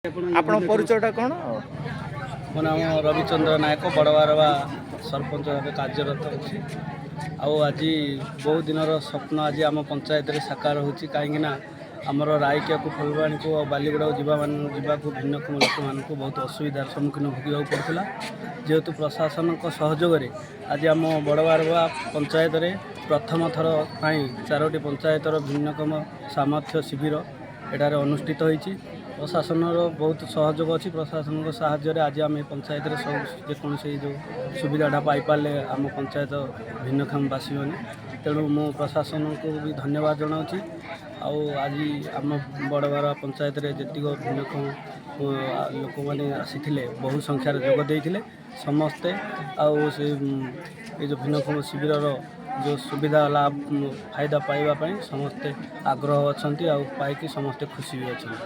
ଆପଣଙ୍କ ପରିଚୟଟା କ'ଣ? ମୋ ନାମ ରବିଚନ୍ଦ୍ର ନାୟକ, ବଡ଼ବାରବା ସରପଞ୍ଚ ଭାବେ କାର୍ଯ୍ୟରତ ଅଛି। ଆଉ ଆଜି ବହୁ ଦିନର ସ୍ୱପ୍ନ ଆଜି ଆମ ପଞ୍ଚାୟତରେ ସାକାର ହେଉଛି, କାହିଁକିନା ଆମର ରାଇକିଆକୁ, ଫୁଲବାଣୀକୁ ଆଉ ବାଲିଗୁଡ଼ାକୁ ଯିବାକୁ ଭିନ୍ନକ୍ଷମ ଲୋକମାନଙ୍କୁ ବହୁତ ଅସୁବିଧାର ସମ୍ମୁଖୀନ ଭୋଗିବାକୁ ପଡ଼ୁଥିଲା। ଯେହେତୁ ପ୍ରଶାସନଙ୍କ ସହଯୋଗରେ ଆଜି ଆମ ବଡ଼ବାରବା ପଞ୍ଚାୟତରେ ପ୍ରଥମ ଥର ପାଇଁ ଚାରୋଟି ପଞ୍ଚାୟତର ଭିନ୍ନକ୍ଷମ ସାମର୍ଥ୍ୟ ଶିବିର ଏଠାରେ ଅନୁଷ୍ଠିତ ହୋଇଛି। ପ୍ରଶାସନର ବହୁତ ସହଯୋଗ ଅଛି। ପ୍ରଶାସନଙ୍କ ସାହାଯ୍ୟରେ ଆଜି ଆମେ ପଞ୍ଚାୟତରେ ସବୁ ଯେକୌଣସି ଯେଉଁ ସୁବିଧାଟା ପାଇପାରିଲେ ଆମ ପଞ୍ଚାୟତ ଭିନ୍ନକ୍ଷମବାସୀମାନେ। ତେଣୁ ମୁଁ ପ୍ରଶାସନକୁ ବି ଧନ୍ୟବାଦ ଜଣାଉଛି। ଆଉ ଆଜି ଆମ ବଡ଼ବାର ପଞ୍ଚାୟତରେ ଯେତିକ ଭିନ୍ନକ୍ଷମ ଲୋକମାନେ ଆସିଥିଲେ, ବହୁ ସଂଖ୍ୟାରେ ଯୋଗ ଦେଇଥିଲେ ସମସ୍ତେ। ଆଉ ସେ ଏ ଯେଉଁ ଭିନ୍ନକ୍ଷମ ଶିବିରର ଯେଉଁ ସୁବିଧା, ଲାଭ, ଫାଇଦା ପାଇବା ପାଇଁ ସମସ୍ତେ ଆଗ୍ରହ ଅଛନ୍ତି ଆଉ ପାଇକି ସମସ୍ତେ ଖୁସି ବି ଅଛନ୍ତି।